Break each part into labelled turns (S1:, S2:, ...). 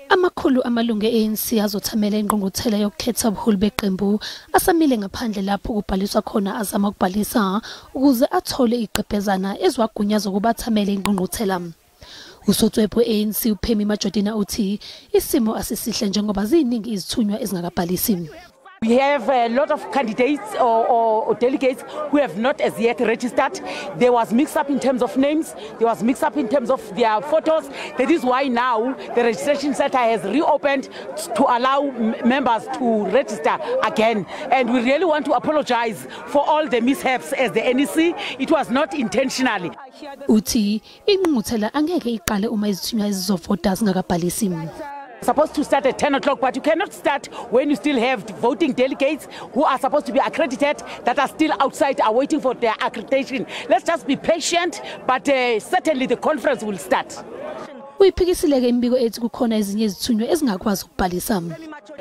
S1: Amakhulu amalungu e-ANC azothamele ingqungquthela yokukhetha ubuholi beqembu asamile ngaphandle lapho kubhaliswa khona azama ukubhalisa ukuze athole izigqebhezana eziwagunyaza ukuba athamele ingqungquthela. Usotswebhu ANC uPhemi Majodina uthi isimo asisihle njengoba ziningi izithunywa ezingakabhalisi.
S2: We have a lot of candidates or delegates who have not as yet registered. There was mix up in terms of names. There was mix up in terms of their photos. That is why now the registration center has reopened to allow members to register again. And we really want to apologize for all the mishaps as the NEC. It was not intentionally.
S1: Uthi ingqungquthela angeke iqale uma izithunywa ezizovota zingakabhalisi.
S2: Supposed to start at 10 o'clock, but you cannot start when you still have voting delegates who are supposed to be accredited that are still outside, are waiting for their accreditation. Let's just be patient, but certainly the conference will start.
S1: Uyiphikisile imbiko ethi kukhona ezinye izithunywa ezingakwazi ukubhalisa.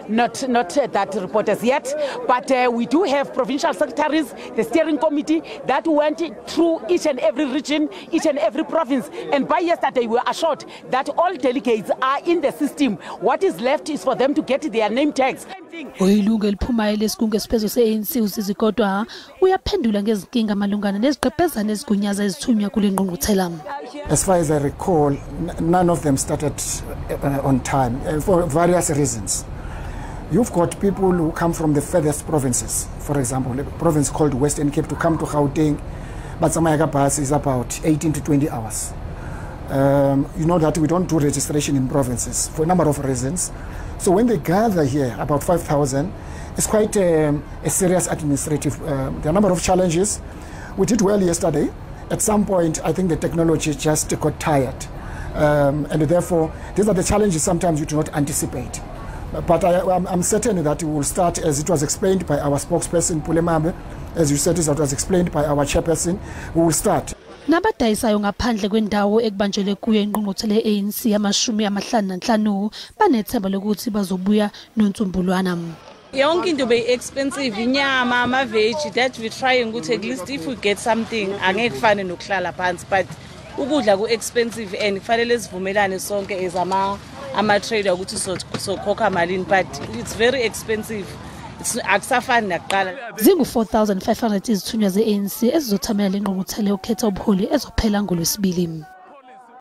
S2: Not that report as yet, but we do have provincial secretaries, the steering committee that went through each and every region, each and every province, and by yesterday we were assured that all delegates are in the system. What is left is for them to get their name tags.
S1: Oyilungu eliphumayo lesigungu esiphezulu se-ANC uzizi kodwa uyaphendula ngezinkinga malungana nezigqebhezana ezigunyaza ezithunywa kule ngqungquthela.
S3: As far as I recall, none of them started on time for various reasons. You've got people who come from the furthest provinces, for example, a province called Western Cape to come to Gauteng, but Samayaka bus is about 18 to 20 hours. You know that we don't do registration in provinces for a number of reasons. So when they gather here, about 5,000, it's quite a serious administrative, there are a number of challenges. We did well yesterday. At some point, I think the technology just got tired. And therefore, these are the challenges sometimes you do not anticipate. But I'm certain that we will start, as it was explained by our spokesperson, Pulemabe, as you said, as it was explained by our chairperson, we will start.
S1: Nabadayisayo ngaphandle kwendawo ekubanjelwe kuyo ingqungquthela ye-ANC yamashumi amahlanu nanhlanu banethemba lokuthi bazobuya nonsumbulwana.
S4: Yonke into be expensive, inyama, ama-veg, that we try ukuthi at least if we get something angeke kufane nokuhlala phansi, but ukudla ku-expensive and kufanele sivumelane sonke as ama-trader ukuthi sokhokha malini, but it's very expensive. Akusafani nakuqala.
S1: Zingu-4,500 izithunywa ze-ANC ezizothamela ingqungquthela yokukhetha ubuholi ezophela ngoLwesibili.